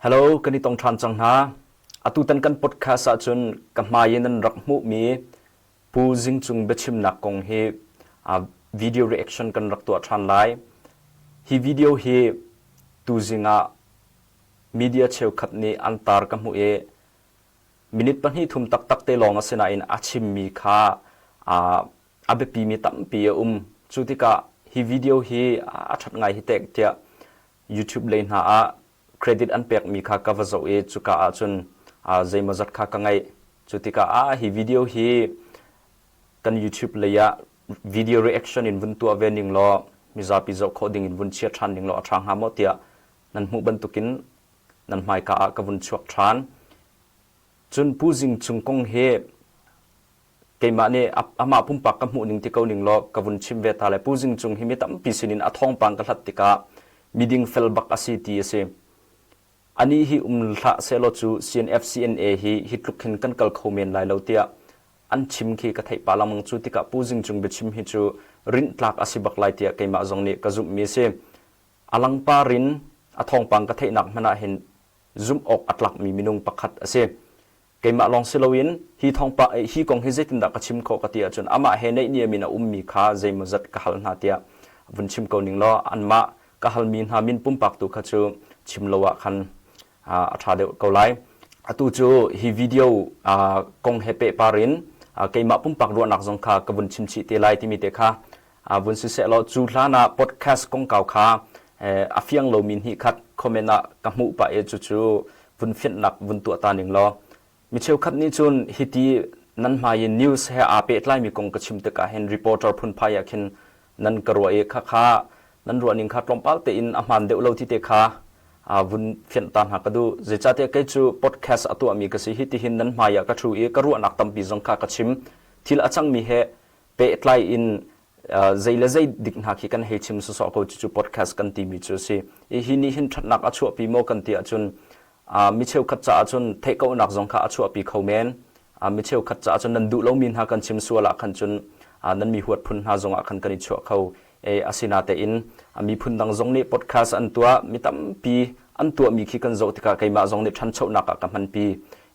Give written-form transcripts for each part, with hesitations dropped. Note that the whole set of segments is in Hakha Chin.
Hello, kan i tong ṭhan cang hna. Atutan kan podcast ahcun ka hmai in nan rak hmuhmi Pu Zing Cung biachimnak kong hi video reaction kan rak tuah ṭhan lai. Hi video hi tuzing ah media cheukhat nih an tar ka hmuh i minute pahnih thum taktak te lawng a si nain a chimmi kha a biapimi tampi a um. Cu tikah hi video hi a ṭhat ngai hi tek tiah YouTube lei hna ah credit an pekmi kha ka va zoh i cuka ahcun zeimawzat kha ka ngaih. Cu tikah ah hi video hi kan YouTube lei ah video reaction in vun tuah ve ning law mizapi zoh khawh ding in vun chia ṭhan ning law a ṭha hnga maw tiah nan hmuh bantukin nan hmaika ah ka vun chuak ṭhan. Cun Pu Zing Cung kong hi keimah nih amah pumpak ka hmuh ning ti ko ning law ka vun chim ve ta le Pu Zing Cung hi mi tampi sinin a thawngpang ka hlat tikah miding fel bak a si ti a si. Anih hi um hlah sehlaw cu CNF CNA hi hi tluk hin kan kal kho men lai lo tiah an chim khi ka theih pah lengmang cu tikah Pu Zing Cung biachim hi cu rinh tlak a si bak lai tiah keimah zong nih ka zumhmi a si. A langpar in a thawngpang ka theihnak hmanh ah hin zumh awk a tlakmi minung pakhat a si. Keimah lawng si loin hi thawngpang hi kong hi zeitindah ka chim khawh ka ti ahcun amah he naihniam in a ummi kha zeimawzat ka hal hna tiah vun chim ko ning law anmah ka halmi hna min pumpak tu kha cu chim lo ah khan a ṭha deuh ko lai. Atu cu hi video kong he pehpar in keimah pumpak ruahnak zong kha ka vun chim chih te lai timi te kha vun siseh law cu hlan ah podcast kongkau kha a fiang lomi hnih khat comment ah ka hmuh pah i cucu vun fianhnak vun tuah ta ning law mi cheukhat nih cun hiti nan hmai in news he aa pehtlaimi kong ka chim tikah hin reporter phunphai ah khin nan ka ruah i khakha nan ruah ning kha tlawmpal tein a hmaan deuh lo ti te kha vun fianh ta hna ka duh zeicahtiah kei cu podcast a tuahmi ka si hi tihin nan hmai ah ka ṭhu i ka ruahnak tampi zong kha ka chim thil a cangmi he pehtlai in zei le zei dik hna khi kan hei chim sawsawh ko cucu podcast kan timi cu a si. Hi nih hin ṭhatnak a chuahpi maw kan ti ahcun mi cheukhat caah cun theih kohnak zong kha a chuahpi kho men. Mi cheukhat caah cun nan duh lomi hna kan chim sual ah khan cun nan mi huat phun hna zong ah khan kan i chuah kho. E asinatein miphun dang zong nih podcast an tuah mi tampi an tuahmi khi kan zoh tikah keimah zong nih ṭhanchonak ah ka hmanpi.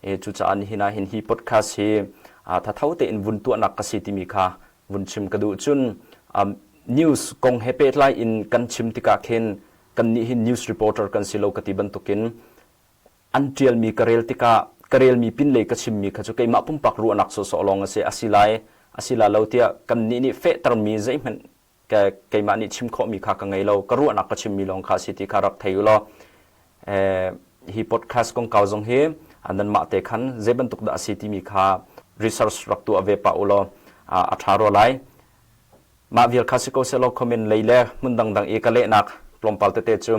E cucaah nihin ah hin hi podcast hi thatho tein vun tuahnak ka si timi kha vun chim ka duh. Cun news kong he pehtlai in kan chim tikah khin kannih hi news reporter kan si lo ka ti bantukin an ṭialmi ka rel tikah ka relmi pinlei ka chimmi kha cu keimah pumpak ruahnak sawhsawh lawng a si a si lai a si la lo tiah kannih nih fehtermi zeihmanh keimah nih chim khawhmi kha ka ngei lo ka ruahnak ka chimmi lawng kha a si ti kha rak thei u law hi podcast kongkau zong hi nanmah te khan zei bantuk dah a si timi kha research rak tuah ve pah u law a ṭha rua lai mah vial kha si ko selaw comment lei le hmun dangdang i ka lehnak tlawmpal tete cu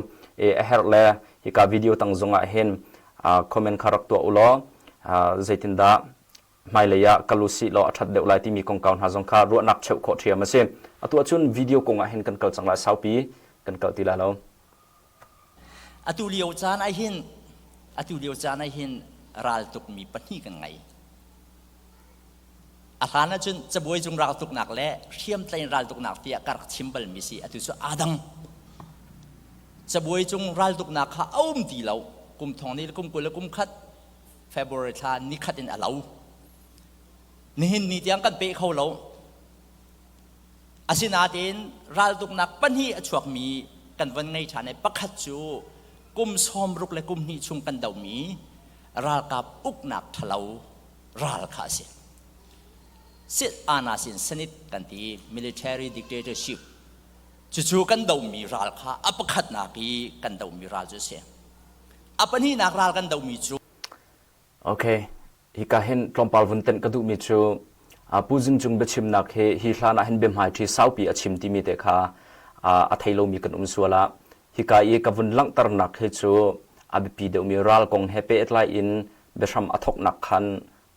a herh le hika video tang zong ah hin comment kha rak tuah u law zeitindah hmailei ah kal usih law a ṭhat deuh lai timi kongkau hna zong kha ruahnak cheuh khawh ṭhiam a si. Atu ahcun video kong ah hin kan kal cang lai saupi kan kal ti lai lo. Atu lio caan ah hin atu lio caan ah hin raltukmi pahnih kan ngei. A hlan ahcun cabuai cung raltuknak le hriamtlain raltuknak tiah ka rak chim balmi si. Atu cu aa dang. Cabuai cung raltuknak kha a um ti lo. Kum thong ni le kum 20 le kum khat February thla nikhat in a lo. Nihin ni tiang kan peh kho lo. Asinain raltuknak pahnih a chuakmi kan von ngei ṭhan i pakhat cu kum 60 le kum hnih chung kan dohmi ralkap uknak ṭhalo ral kha a si. Sit anasin sanit kan ti military dictatorship cucu kan dohmi ral kha a pakhatnak i kan dohmi ral cu a si. A pahnihnak ral kan dohmi cu Okay, hika hin tlawmpal vun tenh ka duhmi cu Pu Zing Cung biachimnak hi hi hlan ah hin biahmaiṭhi saupi a chim timi te kha a thei lomi kan um sual ah hika i ka vun langhternak hi cu a biapi deuhmi ral kong he pehtlai in biahram a thawknak khan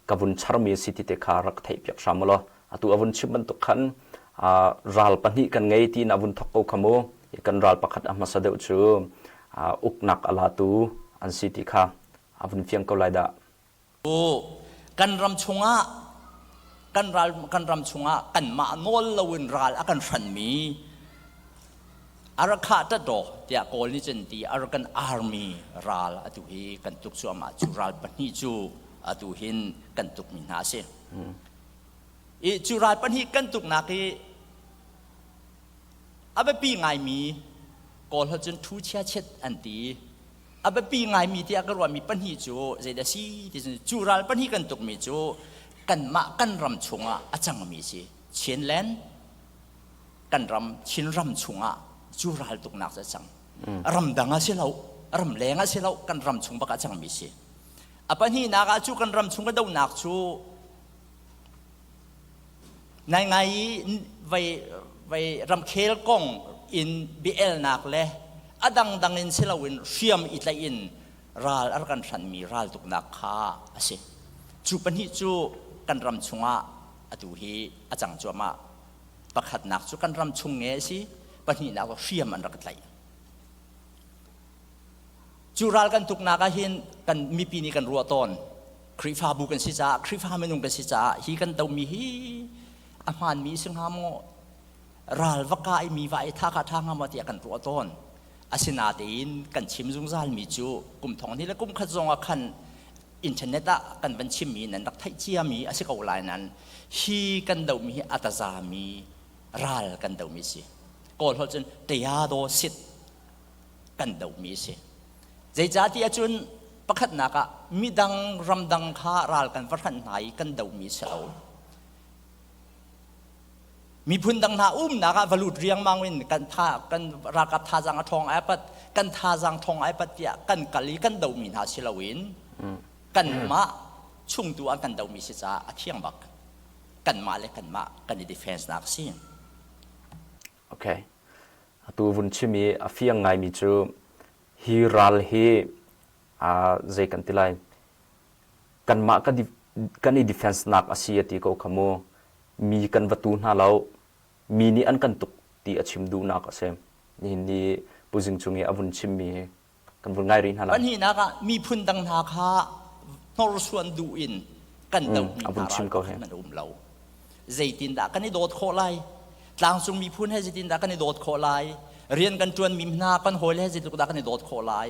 ka vun charmi a si ti te kha rak theihpiak hram u law atu a vun chim bantuk khan ral pahnih kan ngei tiin a vun thawk ko kha mu kan ral pakhat a hmasa deuh cu uknak a latu an si ti kha a vun fiang ko lai dah. Kan ram chungah kan ral kan ram chungah kanmah nawl loin ral a kan hranmi. Arakha Tadaw tiah Kawl nih cun ti Arakan Army ral atu hi kan tuk cuahmah cu ral pahnih cu atu hin kan tukmi hna a si. I cu ral pahnih kan tuknak hi a biapi ngaimi Kawl holh cun thu chia chet an ti. A biapi ngaimi tiah ka ruahmi pahnih cu zeidah si ti cun cu ral pahnih kan tukmi cu kanmah kan ram chungah a cangmi si. Chinland kan ram Chinram chungah cu raltuknak cu a cang. Ramdang ah si lo, ramleng ah si lo, kan ram chung bak ah cangmi si. A pahnihnak ah cu kan ram chung ka dohnak cu nai ngai i vei vei ramkhel kong in biaelnak le a dangdang in si loin hriam i tlaih in ral a rak kan hranmi raltuknak kha a si. Cu pahnih cu kan ram chungah atu hi a cang cuahmah. Pakhatnak cu kan ram chung nge a si, pahnihnak cu hriam an rak tlaih. Cu ral kan tuknak ah hin kan mipi nih kan ruah tawn. Khrihfabu kan si caah, Khrihfa minung kan si caah hi kan domi hi a hmaanmi si hnga maw? Ral va kai mi va i tha kha tha hnga maw tiah kan ruah tawn. Asinatein kan chim zungzalmi cu kum thong hnih le kum khat zong ah khan internet ah kan van chimmi nan rak theih ciami a si ko lai nan hi kan dohmi hi a tazami ral kan dohmi si. Kawl holh cun tayado sit kan dohmi a si. Zeicahtiah cun pakhatnak ah midang ramdang kha ral kan va hranh hna i kan dohmi a si lo. Miphun dang hna umnak ah va lut riangmang in kan tha kan ralkap thazaang a ṭhawng ai pat kan thazaang ṭhawng ai pat tiah kan kal i kan dohmi hna si loin kanmah chungtu an kan dohmi si caah a thiang bak. Kanmah le kanmah kan i defense nak a si. Okay. Atu vun chim i a fiang ngaimi cu hi ral hi zei kan ti lai kanmah kan i defense nak a si a ti ko kha mu mi kan va tu hna lo mi nih an kan tuk ti a chim duhnak a si nihin ni Pu Zing Cung i a vun chimmi hi kan vun ngai rih hna lai. Pahnihnak ah miphun dang hna kha hnorsuan duh in kan dohmi hna ral pakhat hmanh a um lo. Zeitindah kan i dawt khawh lai? Tlangcung miphun he zeitindah kan i dawt khawh lai? Rian kan ṭuanmi hna kan hawile he zeitluk dah kan i dawt khawh lai?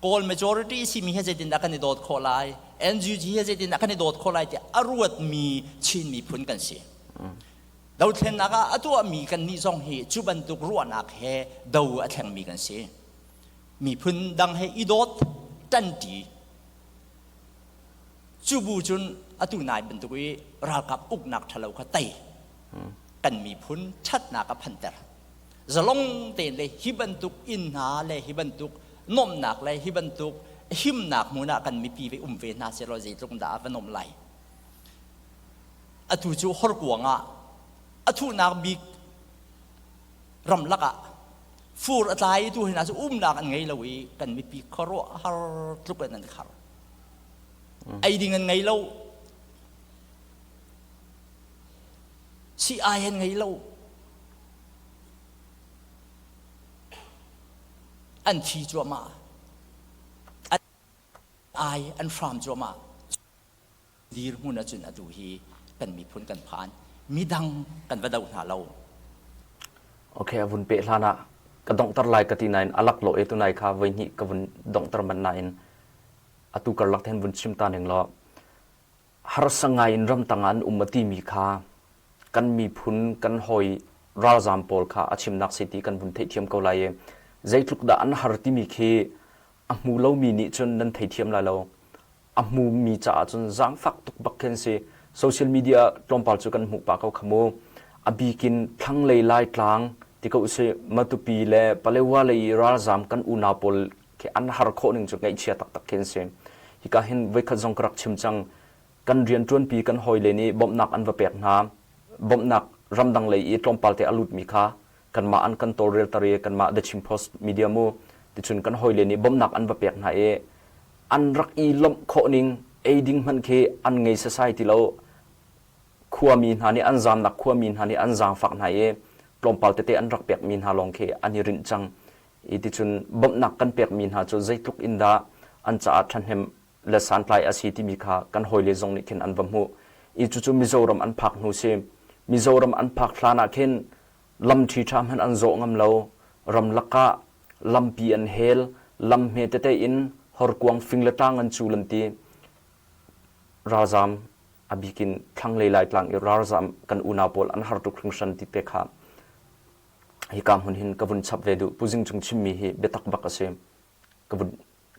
Kawl majority simi he zeitindah kan i dawt khawh lai? NUG he zeitindah kan i dawt khawh lai tiah a ruatmi Chin miphun kan si. Dothlennak ah a tuahmi kannih zong hi cu bantuk ruahnak he do a thlengmi kan si. Miphun dang he i dawt, ṭanṭi. Cu bu cun atu nai bantuk i ralkap uknak ṭhalo kha tei. Kan miphun ṭhatnak a phanter. Zalong tein le hi bantuk inn hna le hi bantuk nuamhnak le hi bantuk himnak hmun ah kan mipi ve um ve hna sehlaw zeitluk dah a va nuam lai. Atu cu horkuang ah a thuhnak bik ramlak ah fur a tlai tu hna cu umnak an ngei lo i kan mipi khuaruahhar tluk in an khar. Ei ding an ngei lo. Si-ai an ngei lo. An thi cuahmah. An ai an hram cuahmah. Dirhmun ahcun atu hi kan miphun kan phan. Midang kan va do hna lo. Okay, a vun peh hlan ah ka donghter lai ka ti nain a laklawh e tunai kha voi hnih ka vun donghter manh nain atu karlak ten vun chim ta ning law harsa ngai in ramtang ah an um a timi kha kan miphun kan hawi ralzaam pawl kha a chimnak si ti kan vun theihthiam ko lai i zeitluk dah an har timi khi a hmu lomi nih cun nan theithiam lai lo a hmumi caah cun zaangfak tuk bak khin si. Social media tlawmpal cu kan hmuh pah ko kha mu. A bikin thlanglei Laitlang ti ko usih Matupi le Palewa lei i ralzaam kan unau pawl khi an har khawh ning cu ngaihchia taktak khi an si. Hika hin voikhat zong ka rak chim cang. Kan rianṭuanpi kan hawile nih bawmhnak an va pek hna. Bawmhnak ramdang lei i tlawmpal te a lutmi kha kanmah an kan tawlrelter i kanmah The Chin Post media mu ticun kan hawile nih bawmhnak an va pek hna i an rak i lawmh khawh ning ei ding hmanh khi an ngei sasai ti lo. Khuami hna nih an zaamnak khuami hna nih an zaangfak hna i tlawmpal tete an rak pekmi hna lawng khi an i rinh cang. I ticun bawmhnak kan pekmi hna cu zeitluk in dah an caah ṭhahnem le santlai a si timi kha kan hawile zong nih khin an va hmuh. I cucu Mizoram an phak hnu si. Mizoram an phak hlan ah khin lam ṭhi ṭha hmanh an zawh ngam lo. Ramlak ah lampi an hel, lam hme tete in horkuang fing le tlang an cul an ti. Ralzam a bikin thlanglei Laitlang i ralzam kan unau pawl an har tuk hringhran ti te kha hika hmun hin ka vun chap ve duh. Pu Zing Cung chimmi hi biatak bak a si. Ka vun,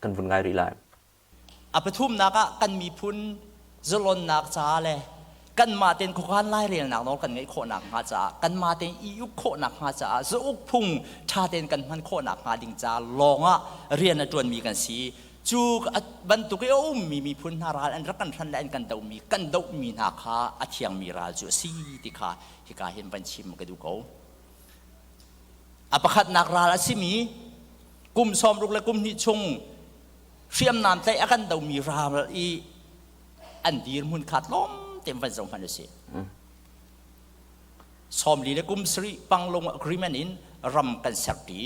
kan vun ngai rih lai. A pathumnak ah kan miphun zalonnak caah le kanmah tein khuakhan lairelnak nawl kan ngeih khawhnak hnga caah kanmah tein i uk khawhnak hnga caah zauk phung ṭha tein kan hman khawhnak hnga ding ca lawngah rian a ṭuanmi kan si. Cu bantuk i a ummi miphun hna ral an rak kan hran le an kan dohmi kan dohmi hna kha a thiangmi ral cu a si ti kha hika hin van chim ka duh ko. A pakhatnak ral a simi kum 60 le kum hnih chung hriamnam tlaih a kan domi ral i an dirhmun kha tlawm tein van zoh hmanh usih. 40 le kum sarih Panglong Agreement in ram kan serpi.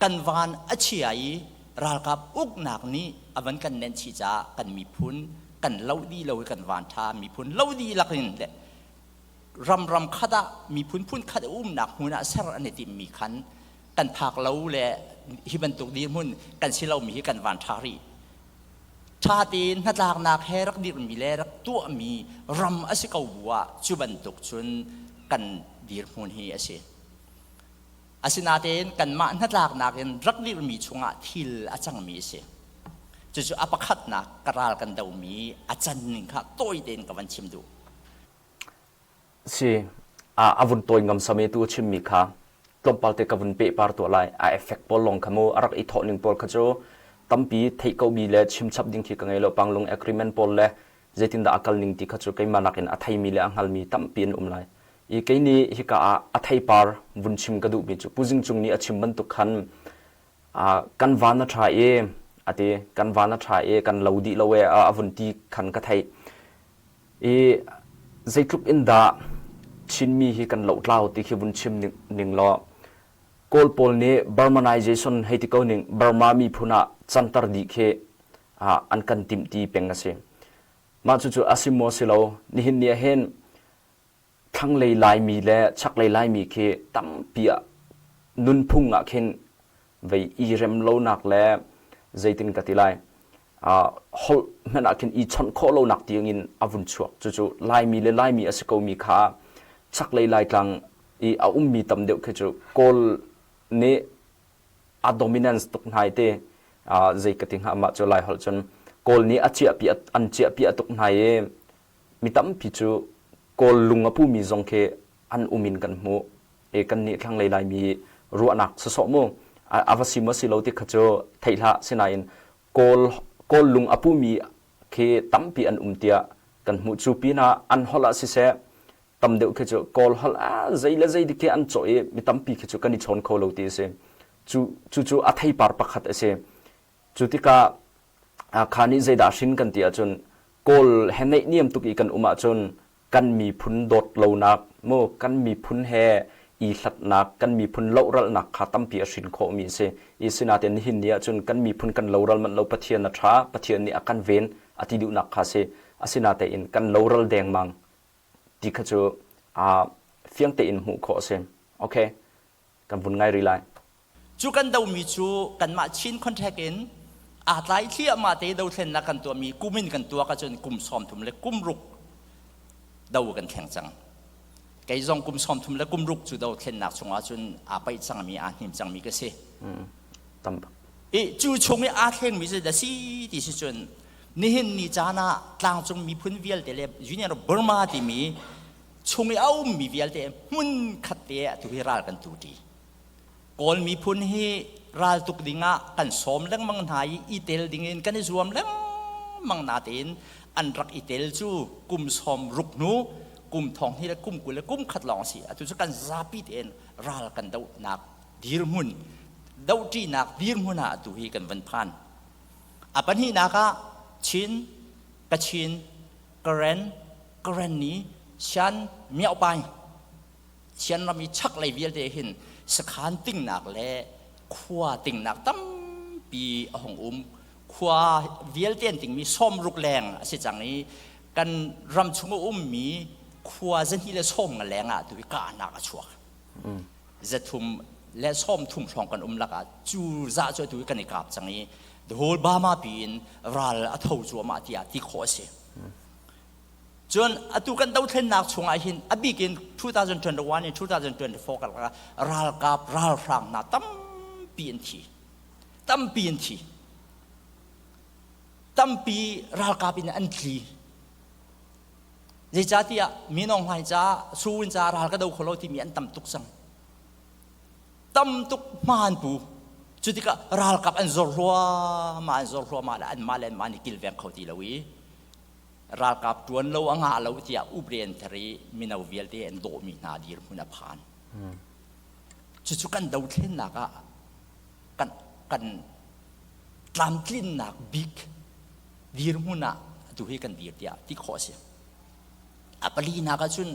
Kan van a chia i ralkap uknak nih a van kan nenh chih caah kan miphun kan lo dih lo i kan van ṭha miphun lo dihlak in le ram ram khat ah miphun phun khat a umnak hmun ah ser an i timhmi khan kan phak lo le hi bantuk dirhmun kan si lomi hi kan van ṭha rih. Ṭha tein hnatlaknak he rak dirhmi le rak tuahmi ram a si ko bu ah cu bantuk cun kan dirhmun hi a si. Asinain kanmah hnatlaknak in rak dirhmi chungah thil a cangmi a si. Cucu a pakhatnak ka ral kan domi a can ning kha tawi tein ka van chim duh. Si, a vun tawi ngamsam i tu a chimmi kha tlawmpal te ka vun pehpar tuah lai. A effect pawl lawng kha mu a rak i thawh ning pawl kha cu tampi theih ko mi le chimchap ding khi ka ngei lo. Panglong agreement pawl le zeitindah a kal ning ti kha cu keimah nakin a theimi le a hngalmi tampi an um lai. I kei nih hika ah a theipar vun chim ka duhmi cu Pu Zing Cung nih a chim bantuk khan kan van a ṭha i a ti kan van a ṭha i kan lo dih lo e a vun ti khan ka theih. I zeitluk in dah Chinmi hi kan lohtlau ti khi vun chim ning law Kawl pawl nih Burmanization hei ti ko ning Burma miphun ah canter dih khi an kan timh ti peng a si. Mah cucu a si maw si lo nihin ni ah hin thlanglei Laimi le chaklei Laimi khi tampi ah nunphung ah khin vei i rem lonak le zeitin ka ti lai holh hmanh ah khin i chawnh khawh lonak tiangin a vun chuak. Cucu Laimi le Laimi a si komi kha chaklei Laitlang i a ummi tam deuh khi cu Kawl nih a dominance tuk hna i ti zei ka ti hnga mah cu Lai holh cun Kawl nih a ciahpi an ciahpi a tuk hna i mi tampi cu Kawl lung a pumi zong khi an um in kan hmuh. E kan nih thlanglei Laimi ruahnak sawsawh mu a va si maw si lo ti kha cu theih hlah sinain Kawl Kawl lung a pumi khi tampi an um tiah kan hmuh. Cu pinah an holh ah siseh tam deuh khi cu Kawl holh ah zei le zei dik khi an cawh i mi tampi khi cu kan i chawn kho lo ti a si. Cu cu cu a theipar pakhat a si. Cu tikah kha nih zeidah hrin kan ti ahcun Kawl he naihniam tuk i kan um ahcun kan miphun dawt lonak mu kan miphun he i hlatnak kan miphun lohralnak kha tampi a hrin khawhmi a si. I sinain nihin ni ahcun kan miphun kan loral manh lo Pathian a ṭha, Pathian nih a kan ven a ti duhnak kha a si. Asinain kan loral dengmang ti kha cu fiang tein hmuh khawh a si. Okay, kan vun ngai rih lai. Cu kan domi cu kanmah Chin contract in aa tlai thliahmah te dothlennak kan tuahmi kum in kan tuak ahcun kum 30 le kum ruk do kan thleng cang. Kei zong kum 30 le kum ruk cu dothlennak chungah cun aa paih cangmi aa hnim cangmi ka si. Tam I cu chung i aa thlengmi cu da si ti si cun nihin ni caan ah tlangcung miphun vialte le Union of Burma timi chung i a ummi vialte hmun khat te ah tu hi ral kan tu ṭi. Kawl miphun hi raltuk dingah kan sawm lengmang hna i i tel dingin kan i zuam lengmang natein an rak i tel cu kum 60 hnu kum thong hi le kum 20 le kum khat lawng a si. Atu cu kan zapi tein ral kan dohnak dirhmun dohṭinak dirhmun ah atu hi kan van phan. A pahnihnak ah Chin, Kachin, Karen, Karenni, Shan, Miaupai Sian ram i chaklei vialte hin sakhan tingnak le khua tingnak tampi a hung um. Khua vialte an tingmi 60 leng a si cang i kan ram chung a ummi khua 290 leng ah tu hi kahnak a chuak. 300. le 30 hrawng kan um lakah cu zah cu atu kan i kap cang i the whole Burma pi in ral a tho cuahmah tiah ti khawh a si. Cun atu kan dothlennak chungah hin a bik in 2021 in 2024 karlak ah ralkap ralhrang hna tampi an thi. Tampi an thi. Tampi ralkap in an tli. Zeicahtiah Minong Hlaing caah Suwin caah ral ka do kho lo timi an tam tuk cang. Tam tuk hma an pu. Cu tikah ralkap an zor hluahmah an zor hluahmah le anmah le anmah nih kilveng kho ti lo i ralkap ṭuan lo a ngah lo tiah upre an ther i mino vialte an dawhmi hna dirhmun a phan. Cucu kan dothlennak ah kan kan tlamtlinnak bik dirhmun ah atu hi kan dir tiah ti khawh a si. A palinak ahcun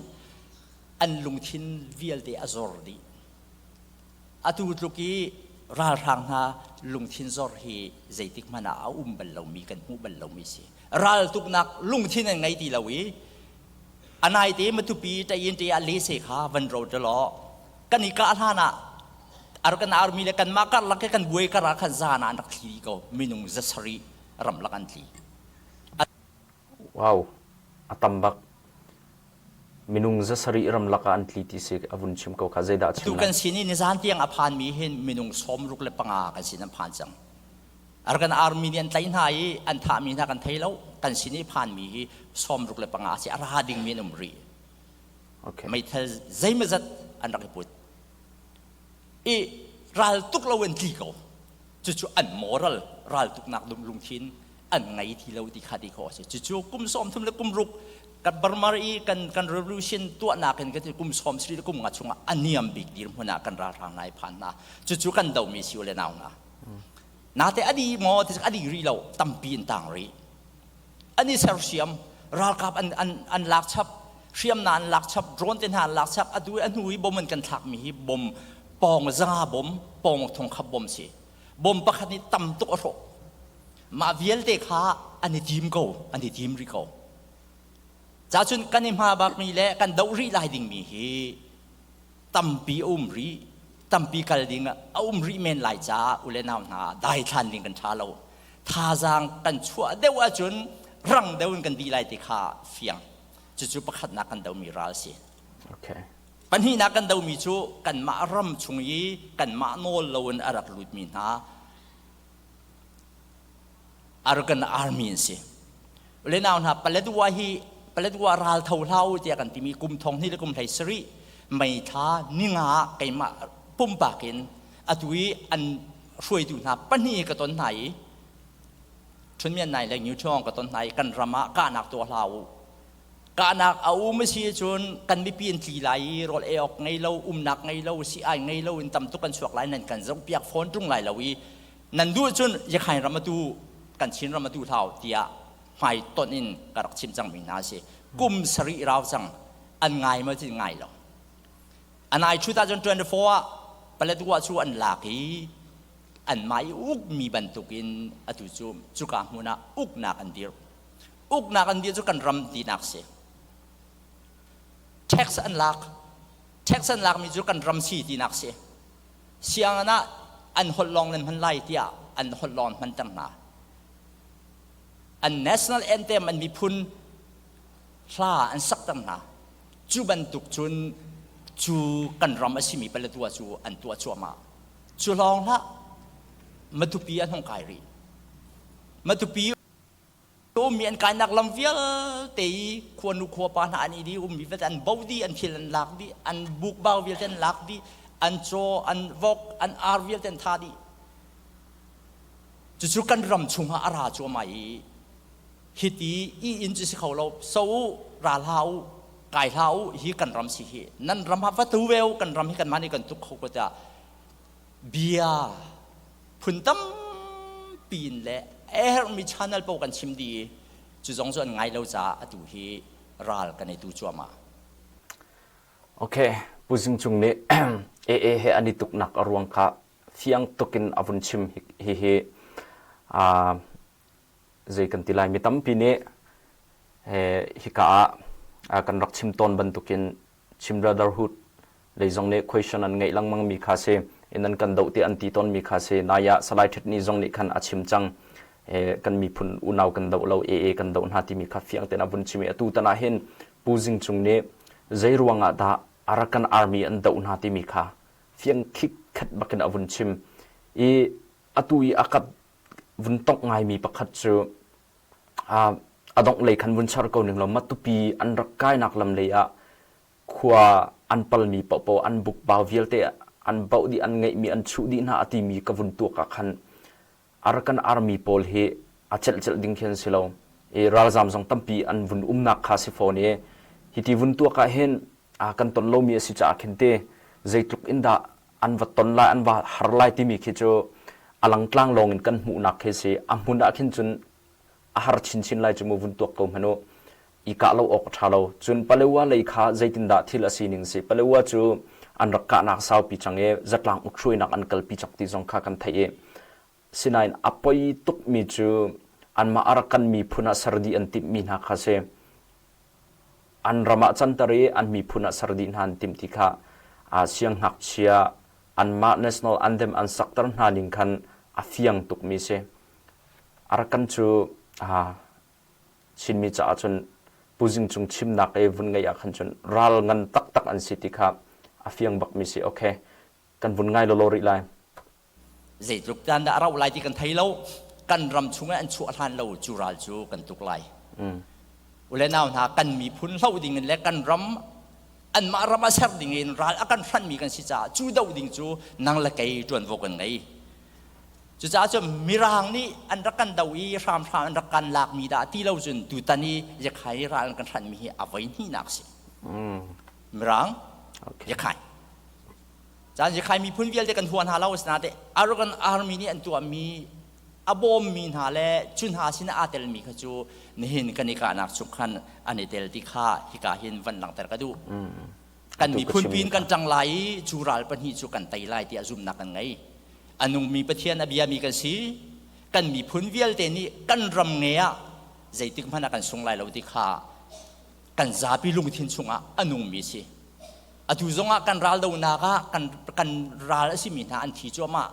an lungthin vialte a zor dih. Atu tluk i ralhrang hna lungthin zor hi zeitik hmanh ah a um bal lomi kan hmuh bal lomi si. Raltuknak lungthin an ngei ti lo i a naite Matupi Tayin te ah lese kha van ro law kan i kah hlan ah Arakan Army le kanmah karlak ke kan buai kar ah khan zan ah an rak thli ko minung 700 ramlak an tli. Wow, a tam bak. Minung 700 ramlak ah an tli ti si a vun chim ko kha zeidah chim Tu kan sin i nizan tiang a phanmi hin minung 65 kan sin an phan cang. Arakan Army nih an tlaih hna i an thahmi hna kan thei lo. Kan sin i phanmi hi 65 si a ra dingmi an um rih. Okay. Meithal zeimazat an rak i put. I ral tuk lo an tli ko. Cucu an moral raltuknak dum lungthin an ngei ti lo ti kha ti khawh a si. Cucu kum 30 le kum ruk kan Burma i kan kan revolution tuahnak in kan kum 70 le kum nga chungah a niam bik dirhmun ah kan ralhrang nai phan hna. Cucu kan domi si le nau hna. Nate a di maw ti a di rih lo tampi in tang rih. An i sersiam ralkap an an an lak chap hriamna an lak chap drone te hna an lak chap atu a hnu i bom an kan thlakmi hi bom pawng zanga bom pawng thong khap bom si bom pakhat nih tam tuk a hrawh mah vialte kha an i tim ko an i tim rih ko cacun kan i hma bakmi le kan doh rih lai dingmi hi tampi a um rih tampi kal ding a um rih men lai caah u le nau hna daithlan ding kan ṭha lo thazaang kan chuah deuh ahcun rang deuh in kan dih lai ti kha fiang cucu pakhatnak kan domi ral si okay. pahnihnak kan domi cu kanmah ram chung i kanmah nawl loin a rak lutmi hna Arakan Army an si. Lenau hna Paletwa hi Paletwa ral tho hlah u tiah kan timi kum thong hnih le kum hlei sarih May thla ninga ah keimah pumpak in atu i an hruaitu hna pahnih ka ton hna i Chunmian Nai le Ngiu Chuang ka ton hna i kan ram ah kahnak tuah hlah u kahnak a um a si cun kan mipi an tli lai i rawl ei awk ngei lo umnak ngei lo si ai ngei lo in tam tuk kan chuak lai nan kan zohpiak fawn ṭung lai lo i nan duh cun Yakhain ram atu kan Chin ram atu hlau tiah hmai tonh in ka rak chim cangmi hna a si kum sarih rau cang an ngai ma cin ngai lo anai 2024 ah Paletwa cu an lak i anmah i ukmi bantukin atu cu cuka hmun ah uknak an dir uknak an dir cu kan ram tinak si tax an lak tax an lakmi cu kan ram si tinak si sianginn ah an holh lawng nan hman lai tiah an holh lawng hmanter hna an national anthem an miphun hla an sakter hna cu bantuk cun cu kan ram a simi Paletwa cu an tuah cuahmah cu lawng hlah Matupi an hung kai rih Matupi ummi an kainak lam vialte i khuanu khuapa hna an i di ummi vialte an bo dih an thil an lak dih an bukbau vialte an lak dih an caw an vok an ar vialte an tha dih cucu kan ram chungah a ra cuahmah i hiti i inn cu si kho lo so u ra hlah u kai hlah u hi kan ram si hi nan ram ha va tu ve u kan ram hi kanmah nih kan tuk kho ko tiah bia phun tampi in le a herhmi channel paoh kan chim dih i cu zong cu an ngai lo caah atu hi ral kan i tu cuahmah. Okay, Pu Zing Cung nih AA he an i tuknak a ruang kha fiang tukin a vun chim hi hi zei kan ti lai mi tampi nih hika ah kan rak chim tawn bantukin Chin Brotherhood lei zong nih question an ngeih lengmang mi kha si. Nan kan doh ti an ti tawnmi kha si. Nai ah Salai Ṭhet Ni zong nih khan a chim cang. Kan miphun unau kan doh lo, AA kan doh hna timi kha fiang tein a vun chim i atu tan ah hin Pu Zing Cung nih zei ruangah dah Arakan Army an doh hna timi kha fiang khikkhat bakin a vun chim. I atu i a ka vun tongh ngaimi pakhat cu a dongh lei khan vun char ko ning law Matupi an rak kainak lam lei ah khua an palmi paohpaoh an bukbau vialte an bauh dih an ngeihmi an chuh dih hna a timi ka vun tuak ah khan Arakan Army pawl hi a celhcelh ding khi an si lo. I ralzam zong tampi an vun umnak kha si fawn i hiti vun tuak ah hin kan ton lomi a si caah khin te zeitluk in dah an va ton lai an va har lai timi khi cu a langtlang lawng in kan hmuhnak khi si a hmun ah khin cun a har chinchin lai cu mu vun tuak ko hmanh u i kah lo awk a ṭha lo. Cun Palewa lei kha zeitindah thil a sining si? Palewa cu an rak kahnak saupi cang i zatlang ukhruainak an kalpi cak ti zong kha kan theih i sinain a poi tukmi cu anmah a rak kan miphun ah ser dih an timhmi hna kha si. An ram ah canter i an miphun ah ser dih hna an timh ti kha siangngakchia anmah national anthem an sakter hna ning khan a fiang tukmi si. Arakan cu Chinmi caah cun Pu Zing Cung chimnak i vun ngeih ah khan cun ral ngan taktak an si ti kha a fiang bakmi si. Okay, kan vun ngai lawlaw rih lai. Zeitluk caan dah a rauh lai ti kan thei lo. Kan ram chungah an chuah hlan lo cu ral cu kan tuk lai. Ule nau hna kan miphun hloh ding in le kan ram anmah ram a ser ding in ral a kan hranmi kan si caah cu doh ding cu nang le kei ṭuanvo kan ngei. Cucaah cun Mirang nih an rak kan do i hramhram an rak kan lakmi dah ti lo cun tutan i Yakhai ral an kan hranmi hi a voi hnihnak a si. Mirang, Yakhai. Caan Yakhai miphun vialte kan hua hna lo asinain Arakan Army nih an tuahmi a bawmmi hna le cu hna sin aa telmi kha cu nihin kan i kahnak chung khan an i tel ti kha hika hin van langhter ka duh. Kan miphun pin kan ṭang lai i cu ral pahnih cu kan tei lai tiah zumhnak kan ngei. A nungmi Pathian a biami kan si. Kan miphun vialte nih kan ram nge ah zeitik hmanh ah kan sung lai lo ti kha kan zapi lungthin chungah a nungmi si. Atu zongah kan raldonak ah kan, kan ral a simi hna an thi cuahmah.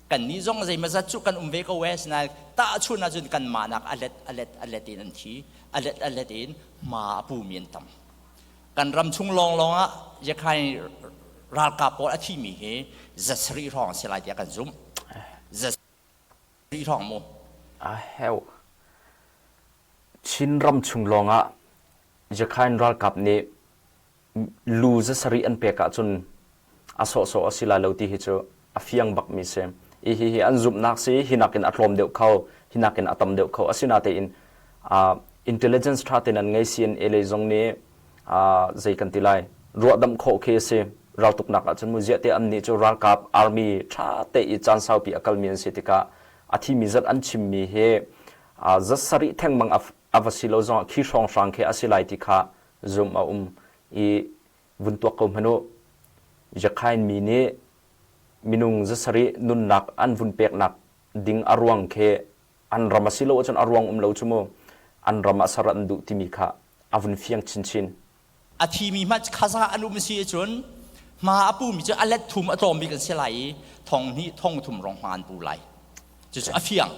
Kannih zong zeimazat cu kan um ve ko e, sinain tahchun ahcun kanmah nak a let a let a let in an thi, a let a let in hma a pumi an tam. Kan ram chung lawnglawng ah Yakhai ralkap pawl a thimi hi 700 hrawng a si lai tiah kan zumh. 700 hrawng mu. A heu. Chin ram chung lawngah Yakhain ralkap nih lu 700 an pek ahcun a sawhsawh a si lai lo ti hi cu a fiang bakmi si. I hi hi an zumhnak si hi nakin a tlawm deuh kho, hi nakin a tam deuh kho. Asinatein uh, intelligence ṭha tein an ngei CNA lei zong nih uh, zei kan ti lai ruahdamh khawh khi a si. Raltuknak ahcun mu ziah te an nih cu ralkap army ṭha te i caan saupi a kalmi an si tikah a thimi zat an chimmi hi uh, zat sarih thengmang a va si lo zongah khi hrawnghrang khi a si lai ti kha zumh a um i vun tuak ko hmanh u. Yakhain mi nih minung 700 nunnak an vun peknak ding a ruang khi an ram a si lo ahcun a ruang um lo cu mu an ram ah ser an duh timi kha a vun fiang chinchin. A thimi hmanh khaza an um si ahcun hma a pumi cu a let thum a tlawm bik an si lai i thong hnih thong thum rong hma an pu lai. Cucu a fiang.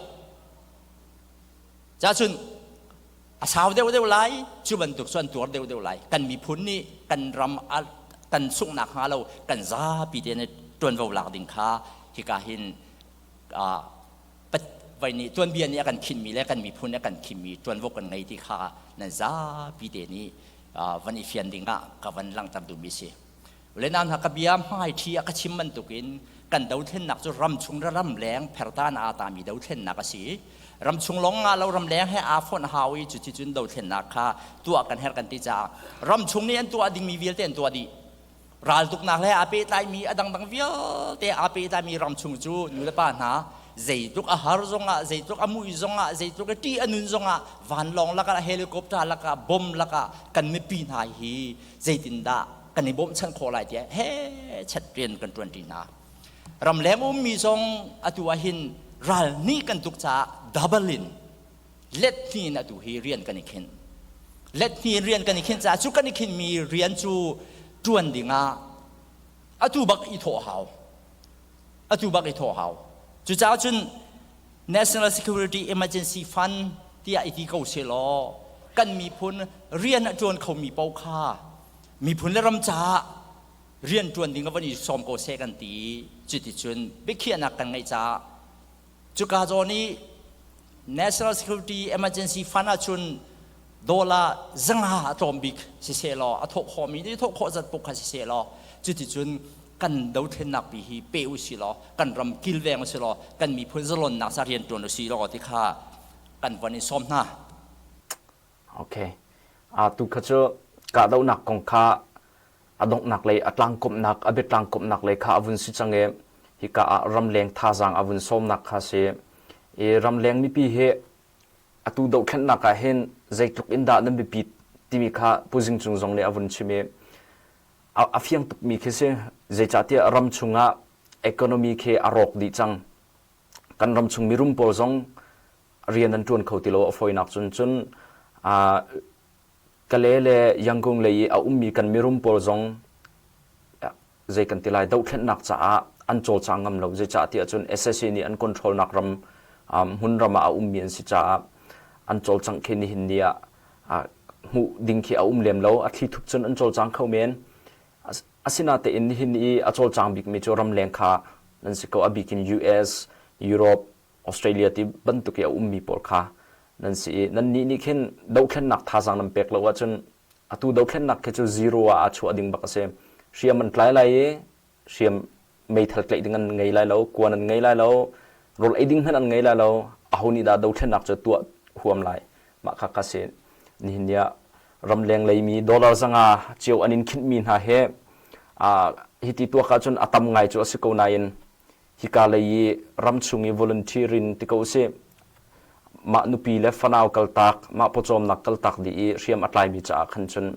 Cacun a sau deuhdeuh lai cu bantuk cu an tuar deuhdeuh lai kan miphun nih kan ram kan sunghnak hnga lo kan zapi te nih ṭuanvo lak ding kha hika hin vai nih tuanbia nih a kan khinmi le kan miphun nih a kan khinmi ṭuanvo kan ngei ti kha nan zapi te nih van i fian ding ah ka van langhter duhmi si. Le nau hna ka bia hmaiṭhi a ka chim bantukin kan dothlennak cu ramchung le ramleng phertan aa tami dothlennak a si. Ramchung lawng nga lo ramleng he aa fonh hau i cuticun dothlennak kha tuah kan herh kan ti caah ramchung nih an tuah dingmi vialte an tuah dih. Raltuknak he aa pehtlaimi a dangdang vialte aa pehtlaimi ramchung cu nulepa hna zeitluk a har zongah zeitluk a mui zongah zeitluk a ṭih a nun zongah vanlawng lakah helicopter lakah bom lakah kan mipi hna hi zeitindah kan i bawmhchanh khawh lai tiah he chat rian kan ṭuanṭi hna. Ramleng ummi zong atu ah hin ral nih kan tuk caah double in let hnih in atu hi rian kan i khinh. Let hnih in rian kan i khinh caah cu kan i khinhmi rian cu ṭuan dingah atu bak i thawh hau. Atu bak i thawh hau. Cucaah cun National Security Emergency Fund tiah i ti ko selaw kan miphun rian a ṭuan khomi paoh kha miphun le ram caah rian ṭuan ding a van i sawm ko seh kan ti. Cuticun biakhiahnak kan ngeih caah cuka zawn i National Security Emergency Fund ahcun dollar 500 a tlawm bik siseh law a thawh khawhmi nih thawh khawh zat puk kha siseh law cuticun kan dothlennak pi hi pe u si law kan ram kilveng u si law kan miphun zalonnak sa rian ṭuan u si law ti kha kan von in sawm hna. Okay. A tu kha cu kahdohnak kong kha a donghnak lei a tlangkomhnak a biatlangkomhnak lei kha a vun si cang i hika ah ramleng thazaang a vun sawmnak kha si. I ramleng mipi hi atu dohthlennak ah hin zeitluk in dah nan biapit timi kha Pu Zing Cung zong nih a vun chim i a fiang tukmi khi si. Zeicahtiah ram chungah economy khi a rawk dih cang. Kan ram chung mirum pawl zong rian an ṭuan kho ti lo a fawinak cun cun Kale le Yangon lei i a ummi kan mirum pawl zong zei kan ti lai dohthlennak caah an cawlcang ngam lo. Zeicah tiah cun SSA nih an control nak ram hmun ram ah a ummi an si caah an cawlcangh khi nihin ni ah hmuh ding khi a um lem lo. A thli thup cun an cawlcang kho men. Asinatein nihin i a cawlcang bikmi cu ramleng kha nan si ko. A bik in US, Europe, Australia ti bantuk i a ummi pawl kha nan si i nannih nih khin dohthlennak thazaang nan pek lo ahcun atu dohthlennak khi cu zero ah aa chuah ding bak a si. Hriam an tlai lai i hriam meithal tlaih ding an ngei lai lo, kuan an ngei lai lo, rawl ei ding hmanh an ngei lai lo. Aho nih dah dohthlennak cu tuah huam lai? Mah kha kha si. Nihin ni ah ramleng leimi dollar 500 cio an in khinhmi hna hi hiti tuak ahcun a tam ngai cu a si ko nain hika lei i ramchung i volunteer in ti ko usih mah nupi le fanau kaltak mah pawcawmnak kaltak dih i hriam a tlaimi caah khan cun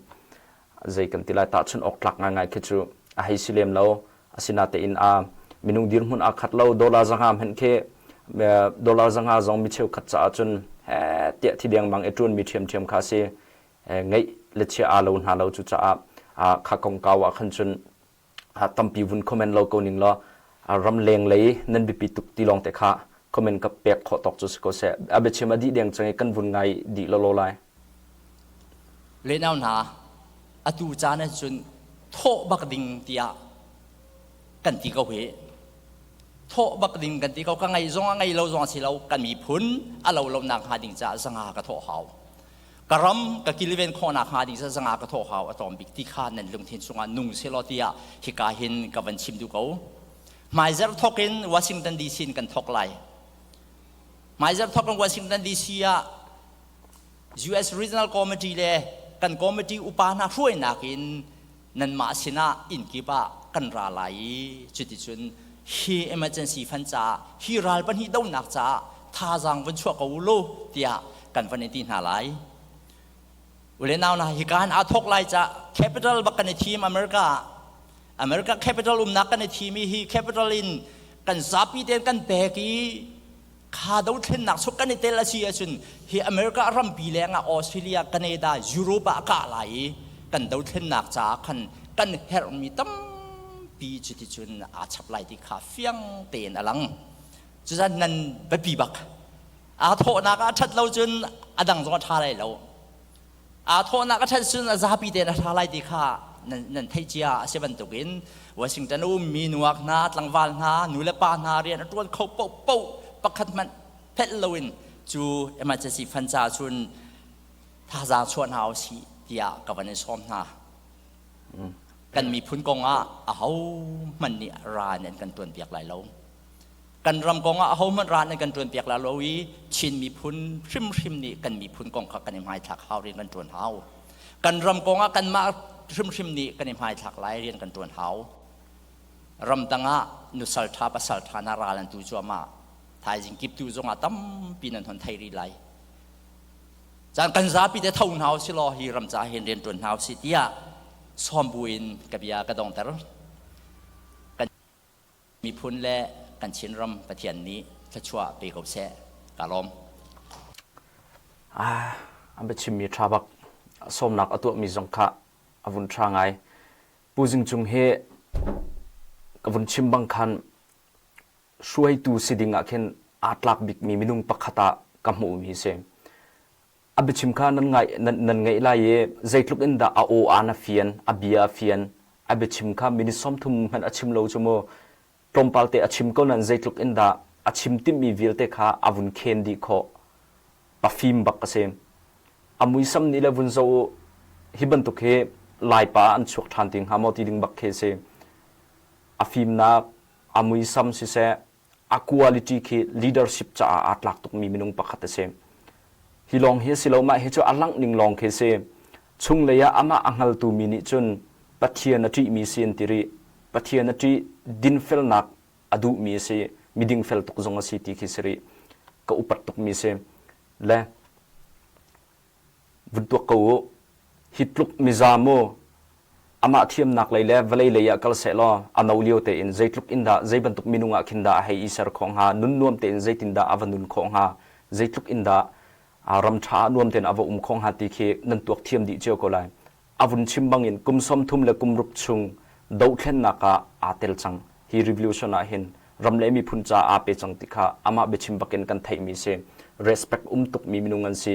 zei kan ti lai tahchun awk tlak ngaingai khi cu a hei si lem lo asinatein a minung dirhmun aa khat lo dollar 500 hmanh khi dollar 500 zong mi cheukhat caah cun he tiah thi dengmang i ṭuanmi ṭhiamṭhiam kha si ngeih le chia aa lo hna lo cu caah kha kongkau ah khan cun tampi vun comment lo ko ning law ramleng lei nan biapi tuk ti lawng te kha comment ka pek khawh tawk cu si ko seh. A biachim a dih deng cang i kan vun ngai dih lawlaw lai. Lenau hna, atu caan ah cun thawh bak ding tiah kan ti ko hi. Thawh bak ding kan ti ko. Ka ngei zong a ngei lo zong a si lo. Kan miphun a lo lo nak hnga ding caah zanga ka thawh hau. Ka ram ka kilven khawhnak hnga ding zanga ka thawh hau a tlawm bik ti kha nan lungthin chungah nung selaw tiah hika hin ka van chim duh ko. Hmaizarh thawk in Washington DC in kan thawk lai. Hmaizarh thawk in Washington DC ah US Regional Committee le kan committee upa hna hruainak in nanmah sinah inn kip ah kan ra lai i cuticun hi emergency fund caah hi ral pahnih dohnak caah thazaang van chuah ko u law tiah kan van in ti hna lai. Ule nau hna hika hin aa thawk lai ca capital bak kan i thim America ah America capital umnak kan i thim i hi capital in kan zapi tein kan pek i kha dothlennak suk kan i tel a si ahcun hi America rampi leng ah Australia, Canada, Europe ah a kah lai i kan dothlennak caah khan kan herhmi tampi cuticun aa chap lai ti kha fiang tein a lang. Cucaah nan biapi bak. Aa thawhnak ah ṭhat lo cun a dang zong a ṭha lai lo. Aa thawhnak a ṭhat cun a zapi tein a ṭha lai ti kha nan, nan theih cia a si bantukin Washington a ummi nuak hna, tlangval hna, nu le pa hna rian a ṭuan kho paohpaoh pakhat hmanh phelh loin cu emergency fund caah cun thazaang chuah hna usih tiah ka van in sawm hna. Kan miphun kong ah ahohmanh nih ra nan kan ṭuanpiak lai lo. Kan ram kong ah ahohmanh ra nan kan ṭuanpiak lai lo i Chin miphun hrimhrim nih kan miphun kong kha kan i hmaithlak hau rian kan ṭuan hau. Kan ram kong ah kanmah hrimhrim nih kan i hmaithlak lai rian kan ṭuan hau. Ramdang ah nusal ṭha pasal ṭha hna ral an tu cuahmah. Thaizing kiptu zongah tampi nan hon thei rih lai. Caan kan zapi te tho hna usih law hi ram caah hin rian ṭuan hna usih tiah sawm buin ka bia ka dongter. Kan miphun le kan Chinram Pathian nih thluachuah pe ko seh. Ka lawm. Ah, an biachimmi ṭha bak. Sawmnak a tuahmi zong kha a vun ṭha ngai. Pu Zing Cung hi ka vun chim bang khan Hruaitu si ding ah khin aa tlak bikmi minung pakhat ah ka hmuhmi si. A biachim kha nan ngai nan, nan ngaih lai i zeitluk in dah a aw aan a fian, a bia a fian, a biachim kha minute 30 hmanh a chim lo cu mu tlawmpal te a chim ko nain zeitluk in dah a chim timhmi vialte kha a vun khen dih khawh. Pafim bak a si. A muisam nih le vun zoh u, hi bantuk hi Laipa ah an chuak ṭhan ti hnga maw ti ding bak khi a si. A fimnak, a muisam siseh, a quality khi leadership caah aa tlak tukmi minung pakhat a si. Hi lawng hi a si lo, mah hi cu a langh ning lawng khi a si. Chunglei ah amah a hngaltu mi nih cun Pathian a ṭihmi si an ti rih. Pathian a ṭih, dinfelnak a duhmi a si, mi dingfel tuk zong a si ti khi si rih. Ka upat tukmi si. Le vun tuak ko u. Hi tluk miza mu amah thiamnak lei le vawlei lei ah kal seh law a no lio tein zeitluk in dah zei bantuk minung ah khin dah a hei i ser khawh hnga nun nuam tein zeitin dah a va nun khawh hnga zeitluk in dah ram ṭha ah nuam tein a va um khawh hnga ti khi nan tuak thiam dih cio ko lai. A vun chim bangin kum 30 le kum ruk chung dohthlennak ah aa tel cang. Hi revolution ah hin ram le miphun ca aa pe cang ti kha amah biachim bakin kan theihmi si. Respect um tukmi minung an si.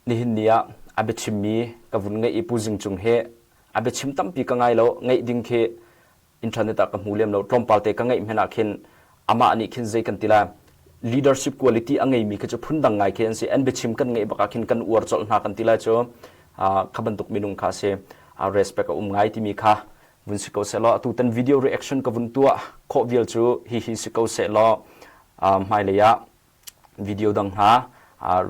Nihin ni ah a biachimmi ka vun ngeih i Pu Zing Cung he a biachim tampi ka ngai lo. Ngeih ding khi internet ah ka hmu lem lo tlawmpal te ka ngeih hmanh ah khin amah nih khin zei kan ti lai leadership quality a ngeimi khi cu phundang ngai khi an si an biachim kan ngeih bak ah khin kan uar colh hna kan ti lai cu kha bantuk minung kha si respect a um ngai timi kha vun si ko seh law atu tan video reaction ka vun tuah khawh vial cu hi hi si ko seh law hmailei ah video dang hna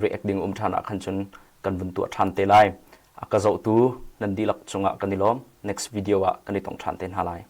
react ding um ṭhan ah khan cun kan vun tuah ṭhan te lai. A ka zohtu nan dihlak cungah kan i lawm. Next video ah kan i tong ṭhan te hna lai.